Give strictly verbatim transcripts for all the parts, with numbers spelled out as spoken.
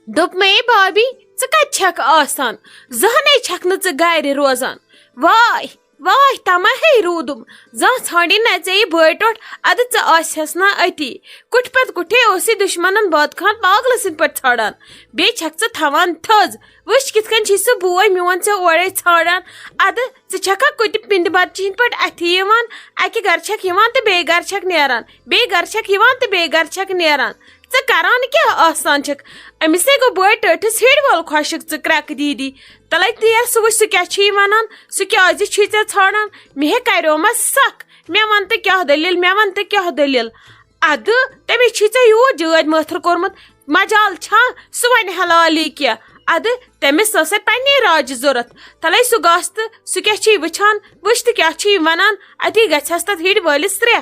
دوٚپمَے، بابی، ژٕ کَتہِ چھَکھ آسان؟ زانٛہہ نَے چھَکھ نہٕ ژٕ گَرِ روزان۔ واے، واے، تَمَے ہے روٗدُم۔ زانٛہہ ژھانٛڈے نَے ژےٚ یہِ بٲے ٹوٹھ، اَدٕ ژٕ آسہَس نا أتی۔ کُٹھِ پَتہٕ کُٹھے اوسُے دُشمَنَن بٲتہٕ خان پاگلہٕ سٕنٛدۍ پٲٹھۍ ژھانٛڈان۔ بیٚیہِ چھَکھ ژٕ تھاوان تھٔز۔ وٕچھ کِتھ کٔنۍ چھُے سُہ بوے میون ژےٚ اورَے ژھانٛڈان۔ اَدٕ ژٕ چھَکھا کُنہِ پِنٛدِ بَتچہِ ہِنٛدۍ پٲٹھۍ اَتھِ یِوان؟ اَکہِ گَرٕ چھَکھ یِوان تہٕ بیٚیہِ گَرٕ چھَکھ نیران، بیٚیہِ گَرٕ چھَکھ یِوان تہٕ بیٚیہِ گَرٕ چھَکھ نیران۔ ژٕ کَران کیٛاہ آسان چھَکھ؟ أمِسے گوٚو بٲے ٹٲٹھِس ہِڑۍ وول خۄشِک، ژٕ کرٛٮ۪کہٕ دیٖدی۔ تَلَے تیر، سُہ وٕچھ، سُہ کیٛاہ چھُے وَنان، سُہ کیٛازِ چھُے ژےٚ ژھانٛڈان؟ مےٚ ہے کَریومَس سَکھ، مےٚ وَن تہٕ کیٛاہ دٔلیٖل، مےٚ وَن تہٕ کیٛاہ دٔلیٖل۔ اَدٕ تٔمِس چھُے ژےٚ یوٗت جٲدۍ مٲتھٕر کوٚرمُت، مجال چھا سُہ وَنہِ ہا لالی کینٛہہ؟ اَدٕ تٔمِس ٲس اَتہِ پنٛنی راجہِ ضوٚرَتھ۔ تَلَے سُہ گژھ تہٕ سُہ کیٛاہ چھُے وٕچھان، وٕچھ تہٕ کیٛاہ چھُے وَنان، اَتی گژھِ ہَس تَتھ ہِڑۍ وٲلِس سرٛیٚہہ۔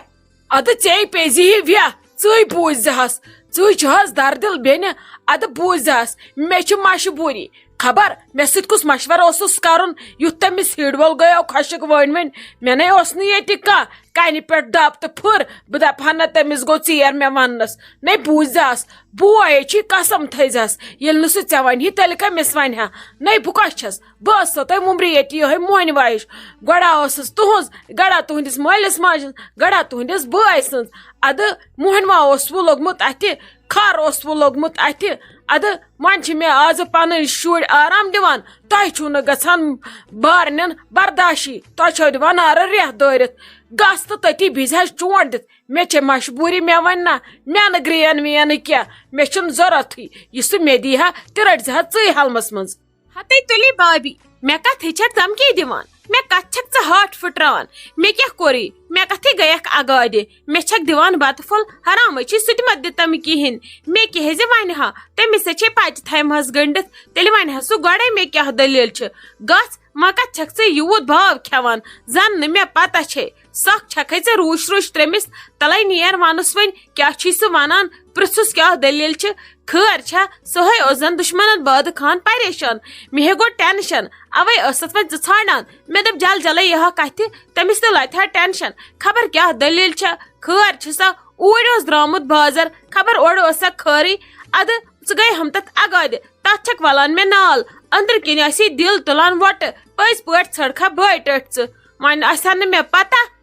اَدٕ ژے پیٚزِ یہِ ویہ، ژٕے بوٗزِ ہَس، ژٕے چھِ ہَس دَردِل بیٚنہِ، اَدٕ بوٗزِ ہَس، مےٚ چھِ مجبوٗری۔ خبر مےٚ سۭتۍ کُس مشورٕ اوسُس کَرُن، یُتھ تٔمِس ہِڑۍ وول گٔیو خۄشِک۔ وٲنۍ وٲنۍ مےٚ نے اوس نہٕ ییٚتہِ کانٛہہ، کَنہِ پٮ۪ٹھ دَب تہٕ پھُر۔ بہٕ دَپہٕ ہا نہ، تٔمِس گوٚو ژیر مےٚ وَننَس۔ نے بوٗزِ ہَس، بوے چھُے، قسم تھٲیزِ ہَس، ییٚلہِ نہٕ سُہ ژےٚ وَنہِ تیٚلہِ کٔمِس وَنہِ ہا؟ نے بہٕ کۄس چھَس؟ بہٕ ٲسسو تۄہہِ وُمرِ ییٚتہِ یِہوٚے مۄہنِوَہ ہِش۔ گۄڈٕ ٲسٕس تُہٕنٛز، گڑا تُہٕنٛدِس مٲلِس ماجہِ ہٕنٛز، گڑا تُہٕنٛدِس بٲے سٕنٛز۔ اَدٕ مۄہنِوَہ اوسوٕ لوٚگمُت اَتھِ، کھَر اوسوٕ لوٚگمُت اَتھِ۔ اَدٕ وۄنۍ چھِ مےٚ آزٕ پَنٕنۍ شُرۍ آرام دِوان، تۄہہِ چھُو نہٕ گژھان بارنٮ۪ن برداشی، تۄہہِ چھو دِوان نارٕ ریٚہہ دٲرِتھ۔ گژھ تہٕ تٔتی بِہزِ ہَس چونٛٹھ دِتھ۔ مےٚ چھےٚ مجبوٗری، مےٚ وَنہِ نہ، مےٚ نہٕ گرٛین وین کینٛہہ، مےٚ چھُنہٕ ضوٚرَتھٕے۔ یہِ سُہ مےٚ دی ہا، تہِ رٔٹزِ ہا ژٕے ہَلمَس منٛز۔ ہتے تُلِی بابی، مےٚ کتھ ہیٚچھکھ دھمکی دِوان؟ مےٚ کتھ چھکھ ژٕ ہاٹھ پھٕٹراوان؟ مےٚ کیٛاہ کوٚرُے؟ مےٚ کتھٕے گٔیکھ اگادِ؟ مےٚ چھکھ دِوان بتہٕ پھوٚل، حرامے چھُے سُہ تہِ مت دِ تمہِ کِہِنۍ۔ مےٚ کیٛاہ زِ ونہِ ہا، تٔمِس ہے چھے پچہِ تھایمژ گٔنڈِتھ، تیٚلہِ ونہِ ہا سُہ گۄڈے مےٚ کیٛاہ دٔلیٖل چھِ۔ گژھ، وۄنۍ کتھ چھکھ ژٕ یوٗت باو کھٮ۪وان؟ زن نہٕ مےٚ پتہ چھے۔ سۄکھ چھکھے ژےٚ روٗش روٗش ترٛٲمِس۔ تلے نیر، ونُس وۄنۍ کیٛاہ چھُے سُہ ونان؟ پرژھُس کیٛاہ دٔلیٖل چھِ؟ خٲر چھا؟ سُہ ہے اوس زن دُشمنن بٲدٕ خان پریشان۔ مےٚ ہے گوٚو ٹینشن، اوے ٲسَتھ وۄنۍ ژٕ ژھانڈان۔ مےٚ دوٚپ جل جلے یہِ ہا کتھِ، تٔمِس تہِ لتہِ ہا ٹینشن۔ خبر کیٛاہ دٔلیٖل چھےٚ؟ خٲر چھِ سا؟ اوٗرۍ اوس درٛامُت بازر، خبر اورٕ ٲس سا خٲرٕے؟ ادٕ ژٕ گٔے ہم تتھ اگادِ، تتھ چھکھ ولان مےٚ نال۔ أنٛدرٕ کِنۍ آسی دِل تُلان وۄٹہٕ، پٔزۍ پٲٹھۍ ژھٕڑکھا بٲے ٹٲٹھۍ ژٕ۔ وۄنۍ آسہِ ہا نہٕ مےٚ پتہ۔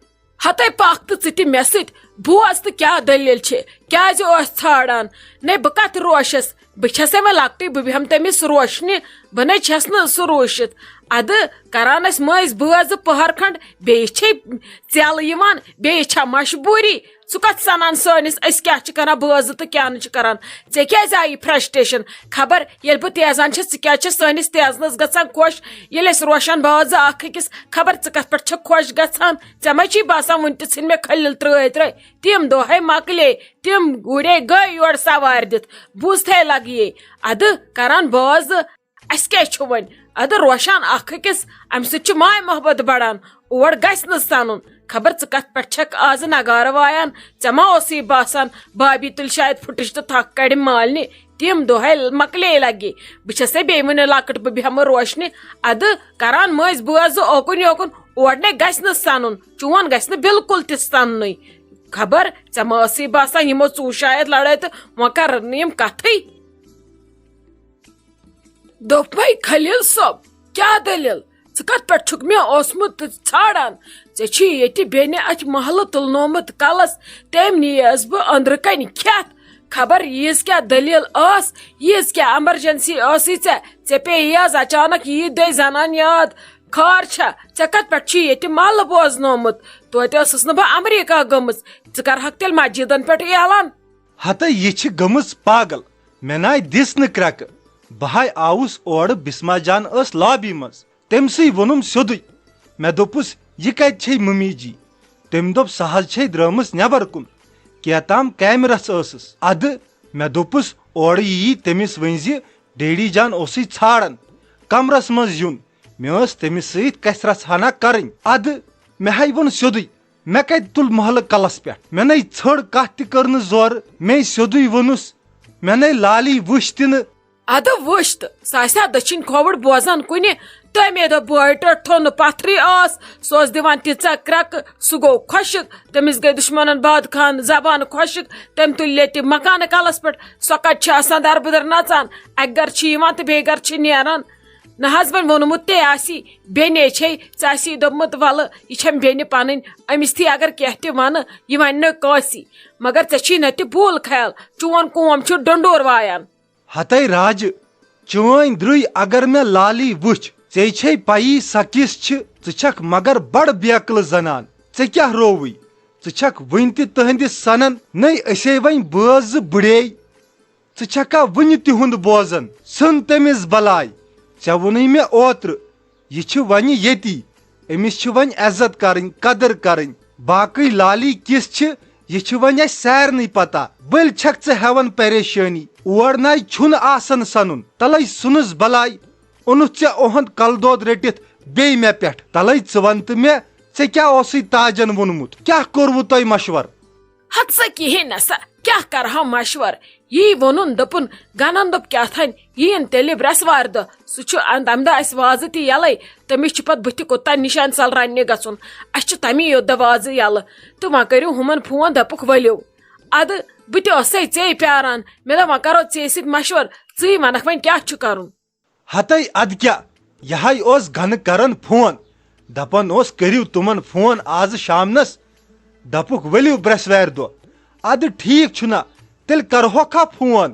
ہتے پکھ تہٕ ژٕ تہِ مےٚ سۭتۍ، بوز تہٕ کیٛاہ دٔلیٖل چھِ، کیٛازِ ٲس ژھانڈان؟ نے بہٕ کتھ روشس، بہٕ چھسے وۄنۍ لۄکٹٕے، بہٕ بیٚہمہٕ تٔمِس روشنہِ، بہٕ نے چھس نہٕ سُہ روٗشِتھ۔ ادٕ کران ٲسۍ مٔنٛزۍ بٲژ زٕ پٔہر کھنٛڈ، بیٚیہِ چھے ژٮ۪ل یِوان، بیٚیہِ چھا مجبوٗری؟ ژٕ کتھ سنان سٲنِس أسۍ کیٛاہ چھِ کران بٲژ زٕ تہٕ کیٛاہ نہٕ چھِ کران؟ ژےٚ کیٛازِ آیی فرسٹریشن؟ خبر ییٚلہِ بہٕ تیزان چھس، ژٕ کیٛازِ چھس سٲنِس تیزنس گژھان خۄش؟ ییٚلہِ أسۍ روشن بٲژ زٕ اکھ أکِس، خبر ژٕ کتھ پٮ۪ٹھ چھکھ خۄش گژھان؟ ژےٚ ما چھی باسان وُنہِ تہِ ژھٕنۍ مےٚ خٔلیٖل ترٛٲے ترٛٲے؟ تِم دۄہے مۄکلے، تِم گُرے گٔے یورٕ سوارِ دِتھ، بوٗزتھے لگیے۔ ادٕ کران بٲژ زٕ، اسہِ کیٛاہ چھُ وۄنۍ؟ ادٕ روشان اکھ أکِس، امہِ سۭتۍ چھُ ماے محبت بڑان۔ اور گژھِ نہٕ سنُن۔ خبر ژٕ کتھ پٮ۪ٹھ چھکھ آزٕ نگارٕ وایان؟ ژےٚ ما اوسُے باسان بابی تُلہِ شاید پھُٹٕج تہٕ تھکھ کڑِ مالنہِ؟ تِم دۄہے مۄکلے لگے۔ بہٕ چھسے بیٚیہِ وُنہِ لۄکٕٹ، بہٕ بیٚہمہٕ روشنہِ۔ ادٕ کران مٔنٛزۍ بٲژ زٕ اوکُن یوکُن، اور نے گژھِ نہٕ سنُن، چون گژھِ نہٕ بالکل تہِ سننُے۔ خبر ژےٚ ما ٲسٕے باسان یِمو ژوٗ شاید لڑٲے تہٕ وۄنۍ کرن نہٕ یِم کتھٕے۔ دوٚپمَے، خلیل صٲب، کیٛاہ دٔلیٖل؟ ژٕ کَتھ پٮ۪ٹھ چھُکھ مےٚ اوسمُت ژھانٛڈان؟ ژےٚ چھُے ییٚتہِ بیٚنہِ اَتھِ محلہٕ تُلنومُت کَلَس، تٔمۍ نِیَس بہٕ أنٛدرٕ کَنہِ کھٮ۪تھ۔ خبر ییٖژ کیٛاہ دٔلیٖل ٲس، ییٖژ کیٛاہ ایمرجنسی ٲسٕے ژےٚ؟ ژےٚ پیٚیہِ یہِ حظ اچانک ییٖتۍ دۄہہِ زنان یاد۔ خٲر چھا؟ ژےٚ کَتھ پٮ۪ٹھ چھُے ییٚتہِ محلہٕ بوزنومُت؟ توتہِ ٲسٕس نہٕ بہٕ امریکہ گٔمٕژ، ژٕ کَرٕہَکھ تیٚلہِ مسجدن پٮ۪ٹھ اعلان؟ ہتہٕ یہِ چھِ گٔمٕژ پاگل۔ مےٚ ناے دِژ نہٕ کرٛٮ۪کہٕ۔ بہٕ ہاے آوُس اورٕ، بسمہ جان ٲس لابی منٛز۔ تٔمۍ سٕے ووٚنُم سیوٚدُے۔ مےٚ دوٚپُس، "یہِ کتہِ چھے ممی جی؟" تٔمۍ دوٚپ، "سۄ حض چھے درٛٲمٕژ نٮ۪بر کُن، کیاتام کامہِ رژھ ٲسٕس۔" ادٕ مےٚ دوٚپُس، "اورٕ یِیی تٔمِس ؤنۍ زِ ڈیڈی جان اوسُے ژھانڈان کمرس منٛز یُن، مےٚ ٲس تٔمِس سۭتۍ کتھِ رژھ ہنا کرٕنۍ۔" ادٕ مےٚ ہاے ووٚن سیوٚدُے، مےٚ کتہِ تُل محلہٕ کلس پٮ۪ٹھ؟ مےٚ نے ژھٔڑ کتھ تہِ کٔر نہٕ زورٕ، مے سیوٚدُے ووٚنُس، مےٚ نے لالی وٕچھ تہِ نہٕ۔ ادٕ وٕچھ تہٕ، سۄ آسہِ ہا دٔچھِنۍ کھووُر بوزان کُنہِ، تٔمۍ دوٚپ، بوے ٹٲٹھو نہٕ پتھرٕے ٲس، سُہ اوس دِوان تیٖژاہ کرٛٮ۪کہٕ، سُہ گوٚو خۄشِک۔ تٔمِس گٔے دُشمنن باد خان زبان خۄشِک۔ تٔمۍ تُلۍ لیٚتہِ مکانہٕ کلس پٮ۪ٹھ۔ سۄ کتہِ چھِ آسان دربٕدر نژان؟ اکہِ گرٕ چھِ یِوان تہٕ بیٚیہِ گرٕ چھِ نیران۔ نہ حظ، وۄنۍ ووٚنمُت تے آسی، بیٚنے چھے، ژےٚ آسی دوٚپمُت، ولہٕ، یہِ چھم بیٚنہِ پنٕنۍ، أمِس تھی اگر کینٛہہ تہِ ونہٕ، یہِ ونہِ نہٕ کٲنٛسی۔ مگر ژےٚ چھی نہ تہِ بھوٗل خیال، چون قوم چھُ ڈنڈور وایان۔ ہتے راجہٕ، چٲنۍ درٕے اگر مےٚ لالی وٕچھ، ژے چھے پَیی سۄ کِژھ چھِ، ژٕ چھکھ مگر بڑٕ بیقلہٕ زنان۔ ژےٚ کیٛاہ رووُے؟ ژٕ چھکھ وٕنہِ تہِ تٕہنٛدِس سنن؟ نٔے أسے وۄنۍ بٲژ زٕ بٕڑے۔ ژٕ چھکھا وٕنہِ تِہُنٛد بوزان؟ ژھٕن تٔمِس بلاے۔ ژےٚ ووٚنُے مےٚ اوترٕ، یہِ چھِ وۄنہِ ییٚتی۔ أمِس چھِ وۄنۍ عزت کرٕنۍ، قدٕر کرٕنۍ۔ باقٕے لالی کِژھ چھِ، یہِ چھِ وۄنۍ اَسہِ سارنٕے پتہ۔ بٔلۍ چھکھ ژٕ ہٮ۪وان پریشٲنی؟ اور ناے چھُنہٕ آسان سنُن۔ تلے سُنس بلاے۔ اوٚنُتھ ژےٚ اوہنٛد کلہٕ دود رٔٹِتھ بیٚیہِ مےٚ پٮ۪ٹھ۔ تلے ژٕ وَن تہٕ مےٚ، ژےٚ کیٛاہ اوسُے تاجن ووٚنمُت؟ کیٛاہ کوٚروٕ تۄہہِ مشور؟ ہتہٕ سا کِہیٖنۍ نہ سا، کیٛاہ کرہا مشور؟ یی ووٚنُن، دوٚپُن، گنن دوٚپ کیٛاہ تھانۍ، یِیِن تیٚلہِ برٛٮ۪سوارِ دۄہ۔ سُہ چھُ ان-، تمہِ دۄہ اَسہِ وازٕ تہِ یَلَے، تٔمِس چھُ پتہٕ بٕتھِ کوٚت تام نِشان ژَلرنہِ گژھُن۔ اَسہِ چھُ تَمی یوت دۄہ وازٕ یَلہٕ۔ تہٕ وۄنۍ کٔرِو ہُمن فون، دَپُکھ، ؤلِو۔ اَدٕ بہٕ تہِ ٲسَے ژے پیاران، مےٚ دوٚپ، وۄنۍ کرو ژے سۭتۍ مشور، ژٕے وَنکھ وۄنۍ کیٛاہ چھُ کرُن۔ ہتے ادٕ کیٛاہ، یہِ ہاے اوس گنہٕ کران فون، دپان اوس، کٔرِو تِمن فون آز شامنس۔ دپُکھ، ؤلِو برٛٮ۪سوارِ دۄہ۔ ادٕ ٹھیٖک چھُنا، تیٚلہِ کرہوکھا فون۔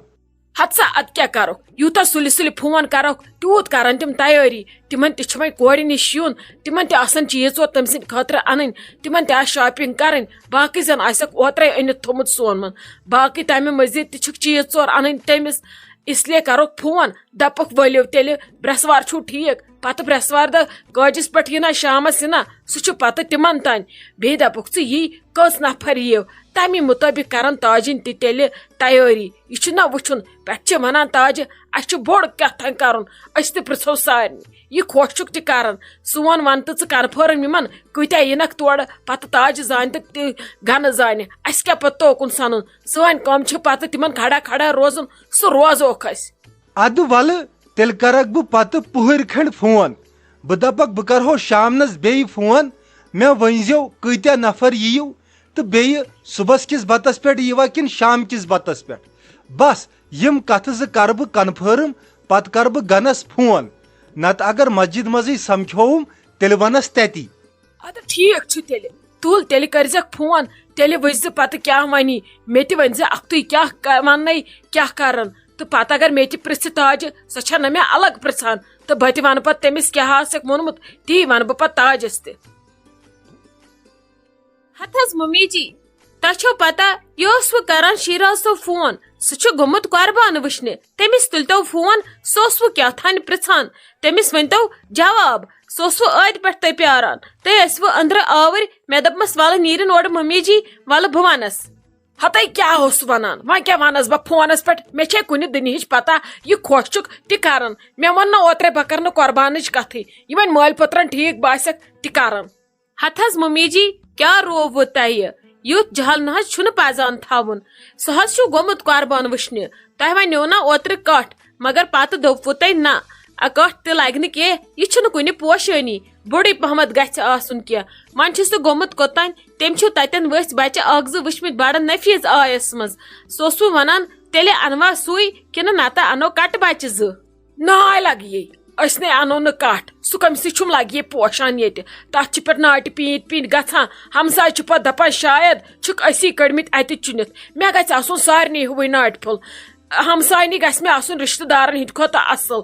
ہتہٕ سا، ادٕ کیٛاہ کرو، یوٗتاہ سُلہِ سُلہِ فون کرو، تیوٗت کرن تِم تیٲری۔ تِمن تہِ چھُ وۄنۍ کورِ نِش یُن، تِمن تہِ آسن چیٖز ژور تٔمۍ سٕنٛدِ خٲطرٕ انٕنۍ، تِمن تہِ آسہِ شاپنگ کرٕنۍ۔ باقٕے زن آسٮ۪کھ اوترے أنِتھ تھوٚمُت سونمُت، باقٕے تمہِ مٔزیٖد تہِ چھِکھ چیٖز ژور انٕنۍ تٔمِس۔ اس لیے کرو فون، دپکھ، ؤلِو تیٚلہِ، برٛٮ۪سوار چھُو ٹھیٖک؟ پتہٕ برٛٮ۪سوارِ دۄہ کٲجِس پٮ۪ٹھ یِنا، شامس یِنا، سُہ چھُ پتہٕ تِمن تانۍ۔ بیٚیہِ دپکھ ژٕ، یی کٔژ نفر یِیِو، تمی مُطٲبق کرن تاجِن تہِ تیٚلہِ تیٲری۔ یہِ چھُ نہ وٕچھُن، پٮ۪ٹھٕ چھِ ونان تاجہِ، اسہِ چھُ بوٚڑ کیٛاہ تام کرُن، أسۍ تہِ پرٛژھو سارنٕے۔ یہِ خۄش چھُکھ تہِ کران، سون ون تہٕ ژٕ کنفٲرٕم یِمن، کۭتیاہ یِنکھ تورٕ، پتہٕ تاجہِ زانہِ تہٕ تہِ گنہٕ زانہِ، اسہِ کیٛاہ پتہٕ توکُن سنُن؟ سٲنۍ کٲم چھِ پتہٕ تِمن کھڑا کھڑا روزُن، سُہ روزوکھ أسۍ۔ ادٕ ولہٕ، تیٚلہِ کرکھ بہٕ پتہٕ پُہٕرۍ کھنڈ فون۔ بہٕ دپکھ، بہٕ کرہو شامنس بیٚیہِ فون، مےٚ ؤنۍزیو کۭتیاہ نفر یِیِو، تہٕ بیٚیہِ صُبحس کِس بتس پٮ۪ٹھ ییٖوا کِنہٕ شام کِس بتس پٮ۪ٹھ؟ بس، یِم کتھٕ زٕ کرٕ بہٕ کنفٲرٕم، پتہٕ کرٕ بہٕ گنس فون، نتہٕ اگر مسجد منٛزٕے سمکھیووُم، تیٚلہِ ونس تتی۔ ادٕ ٹھیٖک چھُ تیٚلہِ۔ تُل، تیٚلہِ کٔرۍزٮ۪کھ فون، تیٚلہِ وٕچھ زِ پتہٕ کیٛاہ ونی۔ مےٚ تہِ ؤنۍ زِ اکھتُے کیٛاہ ک-، وننَے، کیٛاہ کرن۔ تہٕ پتہٕ اگر مےٚ تہِ پرژھِ تاجہِ، سۄ چھےٚ نہ مےٚ الگ پرژھان، تہٕ بہٕ تہِ ونہٕ پتہٕ تٔمِس کیٛاہ آسٮ۪کھ ووٚنمُت، تی ونہٕ بہٕ پتہٕ تاجس تہِ۔ ہتہٕ حظ ممی جی، تۄہہِ چھو پتہ، یہِ اوس وۄنۍ کران شیراز صٲب فون، سُہ چھُ گوٚمُت قربان وٕچھنہِ۔ تٔمِس تُلۍتو فون، سُہ اوس وۄنۍ کیٛاہ تھانۍ پرژھان، تٔمِس ؤنۍتو جواب، سُہ اوس وۄنۍ ٲدۍ پٮ۪ٹھ تۄہہِ پیاران۔ تُہۍ ٲسوٕ أنٛدرٕ آوٕرۍ، مےٚ دوٚپمَس، وَلہٕ نیٖرِن اورٕ مٔمی جی، وَلہٕ بہٕ وَنَس۔ ہَتَے کیٛاہ اوس وَنان؟ وۄنۍ کیٛاہ وَنَس بہٕ فونَس پٮ۪ٹھ؟ مےٚ چھے کُنہِ دُنیہِچ پَتہ، یہِ خۄش چھُکھ تہِ کَران۔ مےٚ ووٚن نہ اوترَے بہٕ کَرٕ نہٕ قۄربانٕچ کَتھٕے، یہِ وۄنۍ مٲلۍ پوترَن ٹھیٖک باسٮ۪کھ تہِ کَرَن۔ ہتہٕ حظ ممی جی، کیٛاہ رووُ تۄہہِ؟ یُتھ جہل نہ حظ چھُنہٕ پزان تھاوُن۔ سُہ حظ چھُ گوٚمُت قربان وٕچھنہِ۔ تۄہہِ ونیو نہ اوترٕ کٹھ، مگر پتہٕ دوٚپوُ تۄہہِ نہ، اَ، کٹھ تہِ لگہِ نہٕ کینٛہہ، یہِ چھُنہٕ کُنہِ پوشٲنی، بوٚڑُے پہمتھ گژھِ آسُن کینٛہہ۔ وۄنۍ چھُ سُہ گوٚمُت کوٚتام؟ تٔمۍ چھِو تتٮ۪ن ؤژھۍ بچہِ اکھ زٕ وٕچھمٕتۍ بڑٕ نفیٖس آیس منٛز۔ سُہ اوسوُ ونان، تیٚلہِ انوا سُے، کِنہٕ نتہٕ انو کٹہٕ بچہِ زٕ؟ ناے لگہِ یے، أسۍ نے انو نہٕ کٹھ۔ سُہ کٔمۍ سٕے چھُم لگہِ یے پوشان ییٚتہِ؟ تتھ چھِ پٮ۪ٹھ ناٹہِ پیٖنتۍ پیٖنتۍ گژھان۔ ہمسایہِ چھِ پتہٕ دپان، شاید چھِکھ أسی کٔڑمٕتۍ اتہِ چُنِتھ۔ مےٚ گژھِ آسُن سارنٕے ہیوٗوُے ناٹہِ پھوٚل۔ ہمساینی گژھِ مےٚ آسُن رشتہٕ دارن ہٕنٛدِ کھۄتہٕ اصل۔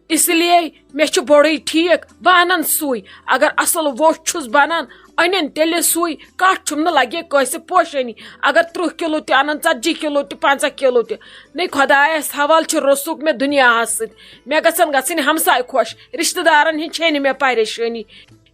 اس لیے مےٚ چھُ بوٚڑُے ٹھیٖک، بہٕ انن سُے۔ اگر اصل ووٚٹھ چھُس بنان، أنِن تیٚلہِ سُے۔ کٹھ چھُم نہٕ لگہِ کٲنٛسہِ پوشٲنی۔ اگر ترٕٛہ کِلوٗ تہِ انن، ژتجی کِلوٗ تہِ، پنٛژاہ کِلوٗ تہِ۔ نے خۄدایس حوالہٕ چھُ رسوٗک مےٚ دُنیاہس سۭتۍ۔ مےٚ گژھن گژھٕنۍ ہمساے خۄش، رشتہٕ دارن ہٕنٛز چھے نہٕ مےٚ پریشٲنی۔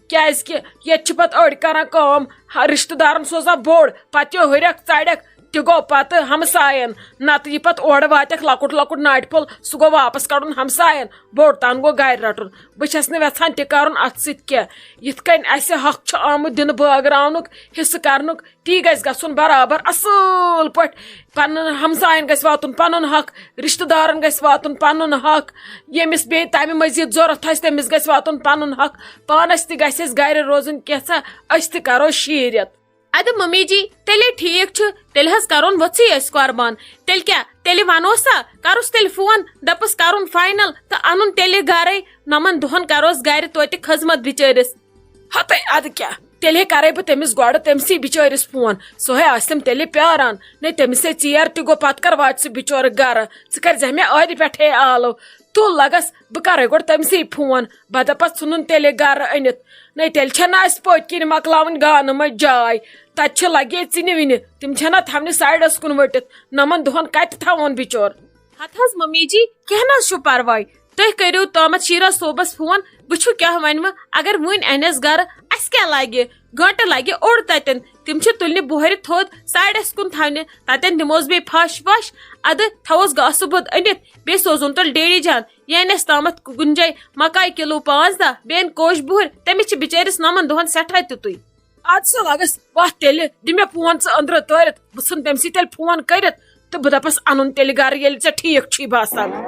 کیازِ کہِ ییٚتہِ چھِ پتہٕ أڑۍ کران کٲم، ہا، رشتہٕ دارن سوزان بوٚڑ، پتہٕ یہِ ہُرٮ۪کھ ژڑٮ۪کھ، تہِ گوٚو پتہٕ ہمساین، نتہٕ یہِ پتہٕ اورٕ واتٮ۪کھ لۄکُٹ لۄکُٹ ناٹہِ پھوٚل، سُہ گوٚو واپس کڑُن ہمساین۔ بوٚڑ تان گوٚو گرِ رٹُن۔ بہٕ چھس نہٕ یژھان تہِ کرُن اتھ سۭتۍ کینٛہہ۔ یِتھ کٔنۍ اسہِ حق چھُ آمُت دِنہٕ بٲگراونُک، حصہٕ کرنُک، تی گژھِ گژھُن برابر اصل پٲٹھۍ۔ پنُن ہمساین گژھِ واتُن پنُن حق، رشتہٕ دارن گژھِ واتُن پنُن حق۔ ییٚمِس بیٚیہِ تمہِ مزید ضروٗرت آسہِ، تٔمِس گژھِ واتُن پنُن حق۔ پانس تہِ گژھِ اسہِ گرِ روزُن کینٛژھا، أسۍ تہِ کرو شیٖرِتھ۔ ادٕ ممی جی، تیٚلے ٹھیٖک چھُ، تیٚلہِ حظ کرون وۄژٕے أسۍ قۄربان۔ تیٚلہِ کیٛاہ، تیٚلہِ ونوس سا، کرُس تیٚلہِ فون، دپُس کرُن فاینل تہٕ انُن تیٚلہِ گرے۔ نمن دۄہن کروس گرِ توتہِ خدمت بچٲرِس۔ ہتے ادٕ کیٛاہ، تیٚلے کرے بہٕ تٔمِس گۄڈٕ تٔمسٕے بچٲرِس فون، سُہ ہے آسہِ تِم تیٚلہِ پیاران۔ نے تٔمِس ہے ژیر تہِ گوٚو، پتہٕ کر واتہِ سُہ بچور گرٕ؟ ژٕ کر زِ مےٚ أدۍ پٮ۪ٹھے آلو۔ تُل لگس، بہٕ کرے گۄڈٕ تٔمسٕے فون، بہٕ دپس ژھُنُن تیٚلہِ گرٕ أنِتھ۔ نے تیٚلہِ چھےٚ نہٕ اسہِ پٔتۍ کِنۍ مۄکلاوٕنۍ گانہٕ منٛز جاے، تتہِ چھِ لگے ژِنہِ وِنہِ، تِم چھےٚ نہ تھاونہِ سایڈس کُن ؤٹِتھ۔ نمن دۄہن کتہِ تھاوون بچور؟ ہتہٕ حظ ممی جی، کینٛہہ نہ حظ چھُ پرواے، تُہۍ کٔرِو تامتھ شیرا صٲبس فون، وٕچھِو کیٛاہ ونہِ وۄنۍ۔ اگر وٕنۍ انٮ۪س گرٕ، اسہِ کیٛاہ لگہِ؟ گٲنٹہٕ لگہِ اوٚڑ تتٮ۪ن۔ تِم چھِ تُلنہِ بۄہرِ تھوٚد سایڈس کُن تھاونہِ، تتٮ۪ن دِموس بیٚیہِ پھش وش، ادٕ تھاووس گاسہٕ بوٚد أنِتھ، بیٚیہِ سوزون تیٚلہِ ڈیڈی جان۔ یہِ انٮ۪س تامتھ کُنہِ جایہِ مکاے کِلوٗ پانٛژھ دہ، بیٚیہِ انہِ کوش بۄہرۍ، تٔمِس چھِ بچٲرِس نمن دۄہن سٮ۪ٹھاہ تیُتُے۔ ادٕ سا لگس، وتھ تیٚلہِ، دِ مےٚ فون ژٕ أنٛدرٕ تٲرِتھ، بہٕ ژھٕنہٕ تٔمسٕے تیٚلہِ فون کٔرِتھ تہٕ بہٕ دپس انُن تیٚلہِ گرٕ ییٚلہِ ژےٚ ٹھیٖک چھُے باسان۔